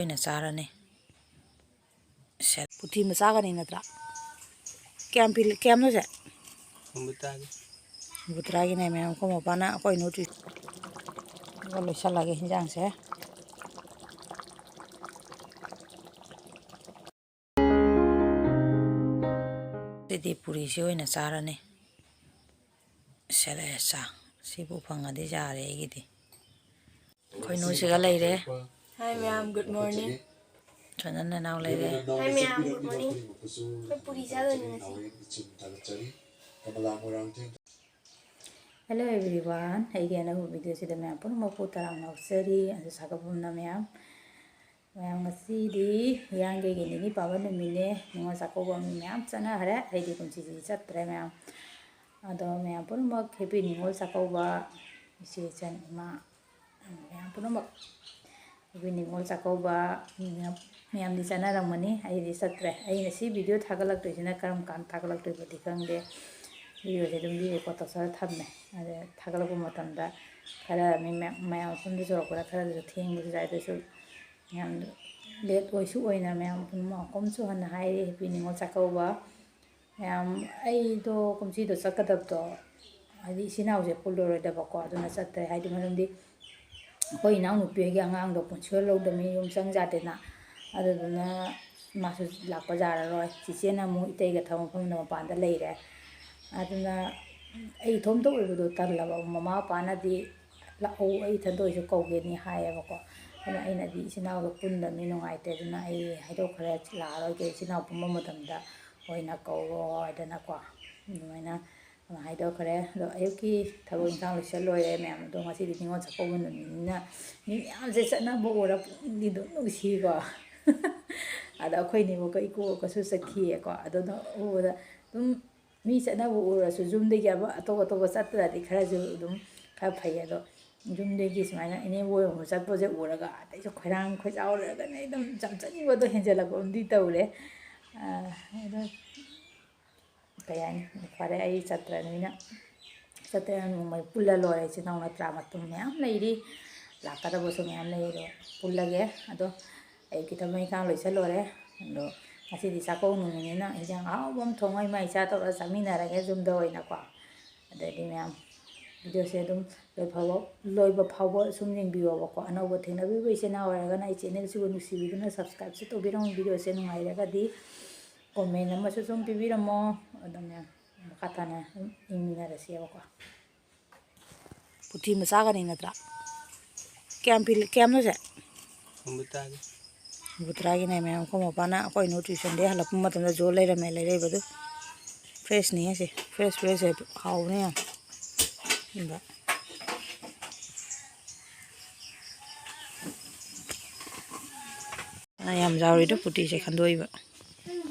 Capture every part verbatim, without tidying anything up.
ꯑꯣꯏꯅ ꯆꯥꯔꯅꯤ꯫ ꯁꯦ, ꯄꯨꯊꯤ ꯃꯆꯥꯒꯅꯤ ꯅꯠꯇ꯭ꯔꯥ? ꯀꯌꯥꯝ ꯄꯤ, ꯀꯌꯥꯝꯅꯣ ꯁꯦ? ꯍꯨꯝꯐꯨꯇꯔꯥꯒꯤ꯫ ꯍꯨꯝꯐꯨꯇꯔꯥꯒꯤꯅꯦ ꯃꯌꯥꯝ꯫ ꯑꯩꯈꯣꯏ ꯃꯄꯥꯅ ꯑꯩꯈꯣꯏ ꯅꯣꯠꯇꯤ꯫ ꯑꯗꯨꯒ ꯂꯣꯏꯁꯜꯂꯒꯦ ꯍꯤꯟꯖꯥꯡꯁꯦ꯫ ꯁꯤꯗꯤ ꯄꯨꯔꯤꯁꯤ ꯑꯣꯏꯅ ꯆꯥꯔꯅꯤ꯫ ꯁꯦ, ꯆꯥ꯫ ꯁꯤꯕꯨ ꯐꯪꯉꯗꯤ ꯌꯥꯔꯦ ꯑꯩꯒꯤꯗꯤ꯫ ꯑꯩꯈꯣꯏ ꯅꯨꯡꯁꯤꯒ ꯂꯩꯔꯦ꯫ Hi ꯃꯌꯥꯝ, good morning꯫ ꯁꯣꯅꯟ ꯅꯅꯥꯎ ꯂꯩꯔꯦ꯫ Hi ꯃꯌꯥꯝ, good morning꯫ ꯑꯩꯈꯣꯏ ꯄꯨꯔꯤ ꯆꯥꯗꯣꯏꯅꯦ ꯉꯁꯤ꯫ Hello everyone, ꯑꯩꯒꯤ ꯑꯅꯧꯕ video ꯁꯤꯗ ꯃꯌꯥꯝ ꯄꯨꯝꯅꯃꯛꯄꯨ ꯇꯔꯥꯝꯅ ꯑꯣꯛꯆꯔꯤ꯫ ꯑꯗꯨ ꯁꯥꯒꯠꯐꯝꯅ ꯃꯌꯥꯝ, ꯃꯌꯥꯝ ꯉꯁꯤꯗꯤ ꯍꯤꯌꯥꯡꯒꯩꯒꯤ ꯅꯤꯅꯤ ꯄꯥꯟꯕ ꯅꯨꯃꯤꯠꯅꯦ꯫ ꯅꯤꯉꯣꯜ ꯆꯥꯛꯀꯧꯕ ꯃꯤ ꯃꯌꯥꯝ ꯆꯠꯅꯈ꯭ꯔꯦ꯫ ꯑꯩꯗꯤ ꯀꯨꯝꯁꯤꯁꯤꯗꯤ ꯆꯠꯇ꯭ꯔꯦ ꯃꯌꯥꯝ꯫ ꯑꯗꯣ ꯃꯌꯥꯝ ꯄꯨꯝꯅꯃꯛ happy ꯅꯤꯉꯣꯜ ꯆꯥꯛꯀꯧꯕ꯫ ꯏꯆꯦ ꯏꯆꯟ ꯏꯃꯥ ꯃꯌꯥꯝ ꯄꯨꯝꯅꯃꯛ꯫ ꯑꯩꯈꯣꯏ ꯅꯤꯉꯣꯜ ꯆꯥꯛꯀꯧꯕ ꯃꯌꯥꯝ, ꯃꯌꯥꯝꯗꯤ ꯆꯠꯅꯔꯝꯒꯅꯤ, ꯑꯩꯗꯤ ꯆꯠꯇ꯭ꯔꯦ꯫ ꯑꯩꯅ ꯁꯤ video ꯊꯥꯒꯠꯂꯛꯇꯣꯏꯁꯤꯅ ꯀꯔꯝ ꯀꯥꯟꯗ ꯊꯥꯒꯠꯂꯛꯇꯣꯏꯕꯗꯤ ꯈꯪꯗꯦ꯫ Videoꯁꯦ ꯑꯗꯨꯝ record ꯇꯧꯁꯜꯂ ꯊꯝꯃꯦ꯫ ꯑꯗ ꯊꯥꯒꯠꯂꯛꯄ ꯃꯇꯝꯗ ꯈꯔ ꯃꯤ ꯃꯌꯥꯝ, ꯃꯌꯥꯝ ꯃꯐꯝꯗ ꯆꯨꯔꯛꯄꯗ ꯈꯔꯁꯨ ꯊꯦꯡꯕꯁꯨ ꯌꯥꯎꯏ꯫ ꯑꯗꯨꯁꯨ ꯌꯥꯝ late ꯑꯣꯏꯁꯨ ꯑꯣꯏꯅ ꯃꯌꯥꯝ ꯄꯨꯝꯅꯃꯛ ꯑꯃꯨꯛꯀ ꯑꯃꯁꯨ ꯍꯟꯅ ꯍꯥꯏꯔꯤ, happy ꯅꯤꯉꯣꯜ ꯆꯥꯛꯀꯧꯕ꯫ ꯃꯌꯥꯝ, ꯑꯩꯗꯣ ꯀꯨꯝꯁꯤꯗꯣ ꯆꯠꯀꯗꯕꯗꯣ, ꯍꯥꯏꯗꯤ ꯏꯆꯤꯟ ꯏꯅꯥꯎꯁꯦ ꯄꯨꯜꯂꯔꯣꯏꯗꯕꯀꯣ, ꯑꯗꯨꯅ ꯆꯠꯇ꯭ꯔꯦ꯫ ꯍꯥꯏꯗꯤ ꯃꯔꯝꯗꯤ ꯑꯩꯈꯣꯏ ꯏꯅꯥꯎꯅꯨꯄꯤ ꯍꯣꯏꯒꯤ ꯑꯉꯥꯡꯗꯣ ꯄꯨꯟꯁꯤꯜꯍꯧꯗꯕꯅꯤ, ꯌꯨꯝ ꯆꯪ ꯌꯥꯗꯦꯅ꯫ ꯑꯗꯨꯗꯨꯅ ꯃꯥꯁꯨ ꯂꯥꯛꯄ ꯌꯥꯔꯔꯣꯏ꯫ ꯆꯤꯆꯦꯅ ꯑꯃꯨꯛ ꯏꯇꯩꯒ ꯊꯕꯛ ꯃꯐꯝꯗ ꯃꯄꯥꯟꯗ ꯂꯩꯔꯦ꯫ ꯑꯗꯨꯅ ꯑꯩ ꯏꯇꯣꯝꯇ ꯑꯣꯏꯕꯗꯣ ꯇꯜꯂꯕ꯫ ꯃꯃꯥ ꯃꯄꯥꯅꯗꯤ "ꯂꯥꯛꯑꯣ, ꯑꯩ ꯏꯊꯟꯇ ꯑꯣꯏꯔꯁꯨ ꯀꯧꯒꯦꯅꯤ" ꯍꯥꯏꯌꯦꯕꯀꯣ꯫ ꯑꯗꯨꯅ ꯑꯩꯅꯗꯤ ꯏꯆꯤꯟ ꯏꯅꯥꯎꯗꯣ ꯄꯨꯟꯗꯕꯅꯤ ꯅꯨꯡꯉꯥꯏꯇꯦ, ꯑꯗꯨꯅ ꯑꯩ ꯍꯥꯏꯗꯣꯛꯈ꯭ꯔꯦ, "ꯂꯥꯛꯑꯔꯣꯏꯒꯦ, ꯏꯆꯤꯟ ꯏꯅꯥꯎ ꯄꯨꯟꯕ ꯃꯇꯝꯗ ꯑꯣꯏꯅ ꯀꯧꯔꯣ" ꯍꯥꯏꯗꯅꯀꯣ꯫ ꯑꯗꯨꯃꯥꯏꯅ ꯍꯥꯏꯗꯣꯛꯈ꯭ꯔꯦ꯫ ꯑꯗꯣ ꯑꯌꯨꯛꯀꯤ ꯊꯕꯛ ꯏꯪꯈꯥꯡ ꯂꯣꯏꯁꯤꯜ ꯂꯣꯏꯔꯦ ꯃꯌꯥꯝ꯫ ꯑꯗꯣ ꯉꯁꯤꯗꯤ ꯅꯤꯉꯣꯜ ꯆꯥꯛꯀꯧꯕ ꯅꯨꯃꯤꯠꯅꯤꯅ ꯃꯤ ꯃꯌꯥꯝꯁꯦ ꯆꯠꯅꯕ ꯎꯔ ꯄꯨꯛꯅꯤꯡꯗꯤ ꯑꯗꯨꯝ ꯅꯨꯡꯁꯤꯀꯣ꯫ ꯑꯗ ꯑꯩꯈꯣꯏ ꯅꯦꯕꯣꯛꯀ ꯏꯀꯨꯕꯣꯛꯀꯁꯨ ꯆꯠꯈꯤꯌꯦꯀꯣ꯫ ꯑꯗꯨꯅ ꯎꯕꯗ ꯑꯗꯨꯝ ꯃꯤ ꯆꯠꯅꯕ ꯎꯔꯁꯨ ꯌꯨꯝꯗꯒꯤ ꯑꯃ ꯑꯇꯣꯞ ꯑꯇꯣꯞꯄ ꯆꯠꯇ꯭ꯔꯗꯤ ꯈꯔꯁꯨ ꯑꯗꯨꯝ ꯈꯔ ꯐꯩ꯫ ꯑꯗꯣ ꯌꯨꯝꯗꯒꯤ ꯁꯨꯃꯥꯏꯅ ꯏꯅꯦꯕꯣꯏ ꯑꯃ ꯆꯠꯄꯁꯦ ꯎꯔꯒ ꯑꯇꯩꯁꯨ ꯈꯣꯏꯔꯥꯡ ꯈꯣꯏꯆꯥꯎꯅꯔꯒꯅꯦ ꯑꯗꯨꯝ ꯌꯥꯝ ꯆꯠꯅꯤꯡꯕꯗꯣ ꯍꯦꯟꯖꯜꯂꯛꯄ ꯑꯃꯗꯤ ꯇꯧꯔꯦ꯫ ꯑꯗꯣ ꯀꯩ ꯍꯥꯏꯅꯤ, ꯐꯔꯦ, ꯑꯩ ꯆꯠꯇ꯭ꯔꯅꯤꯅ, ꯆꯠꯇ꯭ꯔꯦ, ꯅꯣꯡꯃꯩ ꯄꯨꯜꯂ ꯂꯣꯏꯔꯦ꯫ ꯏꯆꯤꯟ ꯏꯅꯥꯎ ꯅꯠꯇ꯭ꯔꯥ, ꯃꯇꯨꯡ ꯃꯌꯥꯝ ꯂꯩꯔꯤ, ꯂꯥꯛꯀꯗꯕꯁꯨ ꯃꯌꯥꯝ ꯂꯩ꯫ ꯑꯗꯣ ꯄꯨꯜꯂꯒꯦ꯫ ꯑꯗꯣ ꯑꯌꯨꯛꯀꯤ ꯊꯕꯛ ꯏꯪꯈꯥꯡ ꯂꯣꯏꯁꯜꯂꯣꯔꯦ꯫ ꯑꯗꯣ ꯉꯁꯤꯗꯤ ꯆꯥꯛꯀꯧ ꯅꯨꯃꯤꯠꯅꯤꯅ ꯏꯟꯖꯥꯡ ꯑꯍꯥꯎꯕ ꯑꯃ ꯊꯣꯡꯉ ꯏꯃꯥ ꯏꯆꯥ ꯇꯧꯔꯒ ꯆꯥꯃꯤꯟꯅꯔꯒꯦ ꯌꯨꯝꯗ ꯑꯣꯏꯅꯀꯣ꯫ ꯑꯗꯩꯗꯤ ꯃꯌꯥꯝ ꯚꯤꯗꯤꯑꯣꯁꯦ ꯑꯗꯨꯝ ꯂꯣꯏꯐꯥꯎꯕ-, ꯂꯣꯏꯕ ꯐꯥꯎꯕ ꯁꯨꯝ ꯌꯦꯡꯕꯤꯌꯣꯕꯀꯣ꯫ ꯑꯅꯧꯕ ꯊꯦꯡꯅꯕꯤꯕ ꯏꯆꯤꯟ ꯏꯅꯥꯎ ꯑꯣꯏꯔꯒꯅ ꯑꯩ ꯆꯦꯅꯦꯜꯁꯤꯕꯨ ꯅꯨꯡꯁꯤꯕꯤꯗꯨꯅ subscribeꯁꯨ ꯇꯧꯕꯤꯔꯝꯃꯣ꯫ ꯚꯤꯗꯤꯑꯣꯁꯦ ꯅꯨꯡꯉꯥꯏꯔꯒꯗꯤ comment ꯑꯃꯁꯨ ꯁꯨꯝ ꯄꯤꯕꯤꯔꯝꯃꯣ꯫ ꯑꯗꯨꯝ ꯃꯌꯥꯝ ꯃꯈꯥ ꯇꯥꯅ ꯑꯗꯨꯝ ꯌꯦꯡꯃꯤꯟꯅꯔꯁꯦꯕꯀꯣ꯫ ꯄꯨꯊꯤ ꯃꯆꯥꯒꯅꯤ ꯅꯠꯇ꯭ꯔꯥ? ꯀꯌꯥꯝ ꯄꯤ-, ꯀꯌꯥꯝꯅꯣ ꯁꯦ? ꯍꯨꯝꯐꯨꯇꯔꯥꯒꯤ꯫ ꯍꯨꯝꯐꯨꯇꯔꯥꯒꯤꯅꯦ ꯃꯌꯥꯝ꯫ ꯑꯩꯈꯣꯏ ꯃꯄꯥꯅ ꯑꯩꯈꯣꯏ ꯅꯨ tuitionꯗꯒꯤ ꯍꯜꯂꯛꯄ ꯃꯇꯝꯗ ꯌꯣꯜ ꯂꯩꯔꯝꯃꯦ, ꯂꯩꯔꯛꯏꯕꯗꯨ꯫ Freshꯅꯤ ꯍꯥꯏꯁꯦ, fresh fresh ꯍꯥꯏꯕ ꯍꯥꯎꯕꯅꯦ ꯌꯥꯝ꯫ ꯁꯤꯒꯨꯝꯕ꯫ ꯑ, ꯌꯥꯝ ꯌꯥꯎꯔꯤꯗꯣ ꯄꯨꯇꯤꯁꯦ ꯈꯟꯗꯣꯛꯏꯕ꯫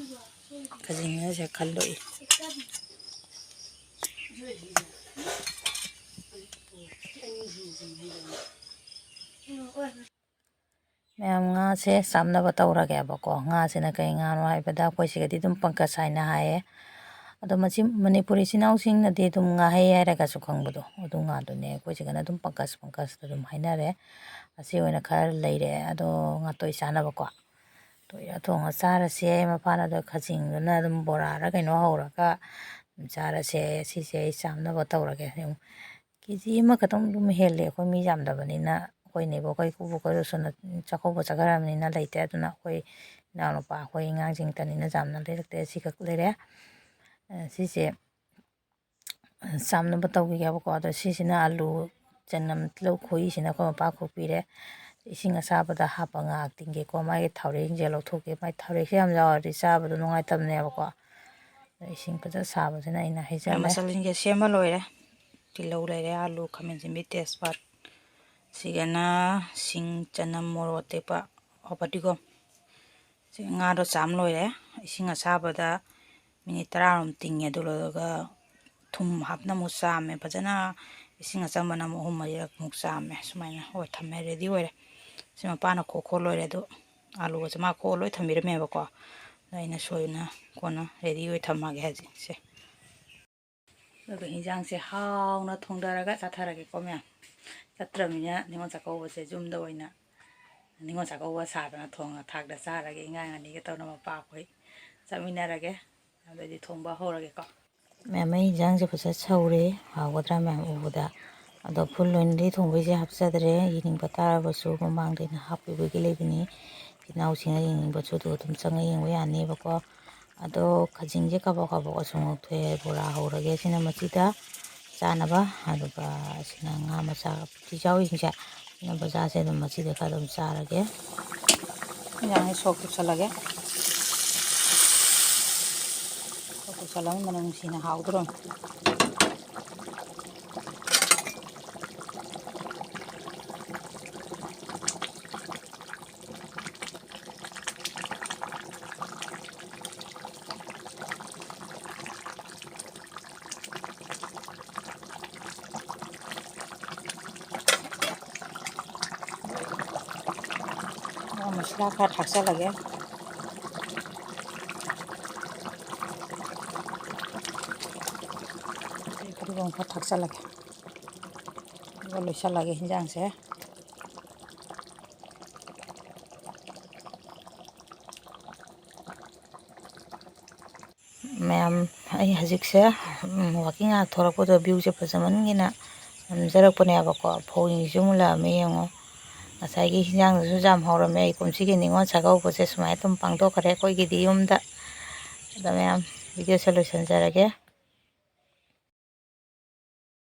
ꯈꯖꯤꯡ ꯍꯥꯏꯁꯦ ꯈꯟꯗꯣꯛꯏ꯫ ꯃꯌꯥꯝ ꯉꯥꯁꯦ ꯆꯥꯝꯅꯕ ꯇꯧꯔꯒꯦꯕꯀꯣ꯫ ꯉꯥꯁꯤꯅ ꯀꯩ ꯉꯥꯅꯣ ꯍꯥꯏꯕꯗ ꯑꯩꯈꯣꯏ ꯁꯤꯒꯗꯤ ꯑꯗꯨꯝ ꯄꯪꯀꯖ ꯍꯥꯏꯅ ꯍꯥꯏꯌꯦ꯫ ꯑꯗꯣ ꯃꯁꯤ ꯃꯅꯤꯄꯨꯔꯤ ꯏꯆꯤꯟ ꯏꯅꯥꯎꯁꯤꯡꯅꯗꯤ ꯑꯗꯨꯝ ꯉꯥꯍꯩ ꯍꯥꯏꯔꯒꯁꯨ ꯈꯪꯕꯗꯣ ꯑꯗꯨ ꯉꯥꯗꯨꯅꯦ꯫ ꯑꯩꯈꯣꯏ ꯁꯤꯒꯅ ꯑꯗꯨꯝ ꯄꯪꯀꯖ, ꯄꯪꯀꯖꯇ ꯑꯗꯨꯝ ꯍꯥꯏꯅꯔꯦ꯫ ꯑꯁꯤ ꯑꯣꯏꯅ ꯈꯔ ꯂꯩꯔꯦ꯫ ꯑꯗꯣ ꯉꯥꯇꯣꯏ ꯆꯥꯅꯕꯀꯣ꯫ ꯇꯣꯏꯔ ꯊꯣꯡꯉ ꯆꯥꯔꯁꯦ꯫ ꯃꯄꯥꯟ ꯑꯗꯣ ꯈꯖꯤꯡꯗꯨꯅ ꯑꯗꯨꯝ ꯕꯣꯔꯥꯔ ꯀꯩꯅꯣ ꯍꯧꯔꯒ ꯑꯗꯨꯝ ꯆꯥꯔꯁꯦ꯫ ꯁꯤꯁꯦ ꯑꯩ ꯆꯥꯝꯅꯕ ꯇꯧꯔꯒꯦ꯫ ꯌꯦꯡꯉꯨ, ꯀꯦ ꯖꯤ ꯑꯃꯈꯛꯇꯪ ꯑꯗꯨꯝ ꯍꯦꯜꯂꯦ꯫ ꯑꯩꯈꯣꯏ ꯃꯤ ꯌꯥꯝꯗꯕꯅꯤꯅ, ꯑꯩꯈꯣꯏ ꯅꯦꯕꯣꯛꯈꯣꯏ ꯏꯀꯨꯕꯣꯛꯈꯣꯏ ꯔꯣꯁꯟꯅ ꯆꯥꯛꯀꯧꯕ ꯆꯠꯈ꯭ꯔꯕꯅꯤꯅ ꯂꯩꯇꯦ꯫ ꯑꯗꯨꯅ ꯑꯩꯈꯣꯏ ꯏꯅꯥꯎꯅꯨꯄꯥ, ꯑꯩꯈꯣꯏ ꯑꯉꯥꯡꯁꯤꯡꯇꯅꯤꯅ ꯌꯥꯝꯅ ꯂꯩꯔꯛꯇꯦ꯫ ꯑꯁꯤꯈꯛ ꯂꯩꯔꯦ꯫ ꯑ, ꯁꯤꯁꯦ ꯆꯥꯝꯅꯕ ꯇꯧꯈꯤꯒꯦꯕꯀꯣ꯫ ꯑꯗꯣ ꯁꯤꯁꯤꯅ ꯑꯂꯨ, ꯆꯅꯝ, ꯇꯤꯜꯍꯧ ꯈꯣꯏꯍꯤꯁꯤꯅ ꯑꯩꯈꯣꯏ ꯃꯄꯥ ꯈꯣꯛꯄꯤꯔꯦ꯫ ꯏꯁꯤꯡ ꯑꯁꯥꯕꯗ ꯍꯥꯞꯄ ꯉꯥꯏꯍꯥꯛ ꯇꯤꯡꯒꯦꯀꯣ꯫ ꯃꯥꯒꯤ ꯊꯥꯎꯔꯦꯛꯁꯤꯡꯁꯦ ꯂꯧꯊꯣꯛꯀꯦ꯫ ꯃꯥꯒꯤ ꯊꯥꯎꯔꯦꯛꯁꯦ ꯌꯥꯝ ꯌꯥꯎꯔꯗꯤ ꯆꯥꯕꯗꯣ ꯅꯨꯡꯉꯥꯏꯇꯕꯅꯦꯕꯀꯣ꯫ ꯑꯗꯣ ꯏꯁꯤꯡ ꯐꯖꯅ ꯁꯥꯕꯁꯤꯅ ꯑꯩꯅ ꯍꯩꯖꯜꯂꯦ꯫ ꯃꯆꯜꯁꯤꯡꯁꯦ ꯁꯦꯝꯕ ꯂꯣꯏꯔꯦ꯫ ꯇꯤꯜꯍꯧ ꯂꯩꯔꯦ, ꯑꯂꯨ, ꯈꯥꯃꯦꯟ ꯑꯁꯤꯟꯕꯤ, ꯇꯦꯖꯄꯥꯠ꯫ ꯁꯤꯒꯅ ꯁꯤꯡ, ꯆꯅꯝ, ꯃꯣꯔꯣꯛ ꯑꯇꯦꯛꯄ, ꯐꯗꯤꯒꯣꯝ꯫ ꯁꯤ ꯉꯥꯗꯣ ꯆꯥꯝ ꯂꯣꯏꯔꯦ꯫ ꯏꯁꯤꯡ ꯑꯁꯥꯕꯗ ꯃꯤꯅꯤꯠ ꯇꯔꯥꯔꯣꯝ ꯇꯤꯡꯉꯦ꯫ ꯑꯗꯨ ꯂꯣꯏꯔꯒ ꯊꯨꯝ ꯍꯥꯞꯅ ꯑꯃꯨꯛ ꯆꯥꯝꯃꯦ ꯐꯖꯅ꯫ ꯏꯁꯤꯡ ꯑꯆꯝꯕꯅ ꯑꯃꯨꯛ ꯑꯍꯨꯝ ꯃꯔꯤꯔꯛ ꯑꯃꯨꯛ ꯆꯥꯝꯃꯦ꯫ ꯁꯨꯃꯥꯏꯅ ꯍꯣꯏ ꯊꯝꯃꯦ, ready ꯑꯣꯏꯔꯦ꯫ ꯁꯤ ꯃꯄꯥꯅ ꯈꯣꯛ ꯈꯣꯛ ꯂꯣꯏꯔꯦ꯫ ꯑꯗꯨ ꯑꯂꯨꯒꯁꯦ ꯃꯥ ꯈꯣꯛꯑ ꯂꯣꯏ ꯊꯝꯕꯤꯔꯝꯃꯦꯕꯀꯣ꯫ ꯑꯗ ꯑꯩꯅ ꯁꯣꯏꯗꯅ ꯀꯣꯟꯅ ready ꯑꯣꯏ ꯊꯝꯃꯒꯦ ꯍꯧꯖꯤꯛꯁꯦ꯫ ꯑꯗꯨꯒ ꯍꯤꯟꯖꯥꯡꯁꯦ ꯍꯥꯎꯅ ꯊꯣꯡꯗꯔꯒ ꯆꯥꯊꯔꯒꯦꯀꯣ ꯃꯌꯥꯝ꯫ ꯆꯠꯇ꯭ꯔꯕꯅꯤꯅ ꯅꯤꯉꯣꯜ ꯆꯥꯛꯀꯧꯕꯁꯦ ꯌꯨꯝꯗ ꯑꯣꯏꯅ ꯅꯤꯉꯣꯜ ꯆꯥꯛꯀꯧꯕ ꯁꯥꯗꯅ ꯊꯣꯡꯉ ꯊꯥꯛꯇ ꯆꯥꯔꯒꯦ, ꯏꯉꯥꯡ ꯑꯅꯤꯒ ꯇꯧꯅ ꯃꯄꯥ ꯑꯩꯈꯣꯏ ꯆꯠꯃꯤꯟꯅꯔꯒꯦ꯫ ꯑꯗꯨꯗꯤ ꯊꯣꯡꯕ ꯍꯧꯔꯒꯦꯀꯣ꯫ ꯃꯌꯥꯝ, ꯑꯩ ꯏꯟꯖꯥꯡꯁꯦ ꯐꯖ ꯁꯧꯔꯦ꯫ ꯍꯥꯎꯒꯗ꯭ꯔꯥ ꯃꯌꯥꯝ ꯎꯕꯗ꯫ ꯑꯗꯣ ꯐꯨꯜ ꯑꯣꯏꯅꯗꯤ ꯊꯣꯡꯕꯩꯁꯦ ꯍꯥꯞꯆꯗ꯭ꯔꯦ꯫ ꯌꯦꯡꯅꯤꯡꯕ ꯇꯥꯔꯕꯁꯨ ꯃꯃꯥꯡꯗ ꯑꯩꯅ ꯍꯥꯞꯈꯤꯕꯒꯤ ꯂꯩꯕꯅꯤ꯫ ꯏꯆꯤꯟ ꯏꯅꯥꯎꯁꯤꯡꯅ ꯌꯦꯡꯅꯤꯡꯕꯁꯨ ꯑꯗꯨ ꯑꯗꯨꯝ ꯆꯪꯉ ꯌꯦꯡꯕ ꯌꯥꯅꯦꯕꯀꯣ꯫ ꯑꯗꯣ ꯈꯥꯖꯤꯡꯁꯦ ꯀꯥꯕꯛ ꯀꯥꯕꯛ ꯑꯁꯨꯝ ꯉꯧꯊꯣꯛꯑꯦ꯫ ꯕꯣꯔꯥ ꯍꯧꯔꯒꯦ ꯁꯤꯅ ꯃꯆꯤꯗ ꯆꯥꯅꯕ꯫ ꯑꯗꯨꯒ ꯁꯤꯅ ꯉꯥ ꯃꯆꯥ ꯄꯨꯈ꯭ꯔꯤ ꯆꯥꯎꯔꯤꯁꯤꯡꯁꯦ, ꯁꯤꯅ ꯕꯖꯥꯔꯁꯦ ꯑꯗꯨꯝ ꯃꯆꯤꯗ ꯈꯔ ꯑꯗꯨꯝ ꯆꯥꯔꯒꯦ꯫ ꯏꯟꯖꯥꯡꯁꯦ ꯁꯣꯛ ꯇꯧꯁꯜꯂꯒꯦ꯫ ꯁꯣꯛ ꯇꯧꯁꯜꯂꯒ ꯃꯅꯝ ꯅꯨꯡꯁꯤꯅ ꯍꯥꯎꯗꯣꯔꯝ꯫ ꯃꯁꯂꯥ ꯈꯔ ꯊꯥꯛꯆꯜꯂꯒꯦ꯫ ꯐꯗꯤꯒꯣꯝ ꯈꯔ ꯊꯥꯛꯆꯜꯂꯒꯦ꯫ ꯑꯗꯨꯒ ꯂꯣꯏꯁꯜꯂꯒꯦ ꯍꯤꯟꯖꯥꯡꯁꯦ꯫ ꯃꯌꯥꯝ, ꯑꯩ ꯍꯧꯖꯤꯛꯁꯦ, ꯎꯝ, walking ꯉꯥꯏꯍꯥꯛ ꯊꯣꯔꯛꯄꯗꯣ viewꯁꯦ ꯐꯖꯃꯟꯒꯤꯅ ꯅꯝꯖꯔꯛꯄꯅꯦꯕꯀꯣ꯫ ꯐꯧꯁꯤꯡꯁꯤꯁꯨ ꯃꯨꯜꯂꯛꯑꯝꯃꯦ ꯌꯦꯡꯉꯣ꯫ ꯉꯁꯥꯏꯒꯤ ꯍꯤꯟꯖꯥꯡꯗꯨꯁꯨ ꯌꯥꯝ ꯍꯧꯔꯝꯃꯦ꯫ ꯑꯩ ꯀꯨꯝꯁꯤꯒꯤ ꯅꯤꯉꯣꯜ ꯆꯥꯛꯀꯧꯕꯁꯦ ꯁꯨꯃꯥꯏꯅ ꯑꯗꯨꯝ ꯄꯥꯡꯊꯣꯛꯈ꯭ꯔꯦ ꯑꯩꯈꯣꯏꯒꯤꯗꯤ ꯌꯨꯝꯗ꯫ ꯑꯗ ꯃꯌꯥꯝ, videoꯁꯦ ꯂꯣꯏꯁꯤꯟꯖꯔꯒꯦ꯫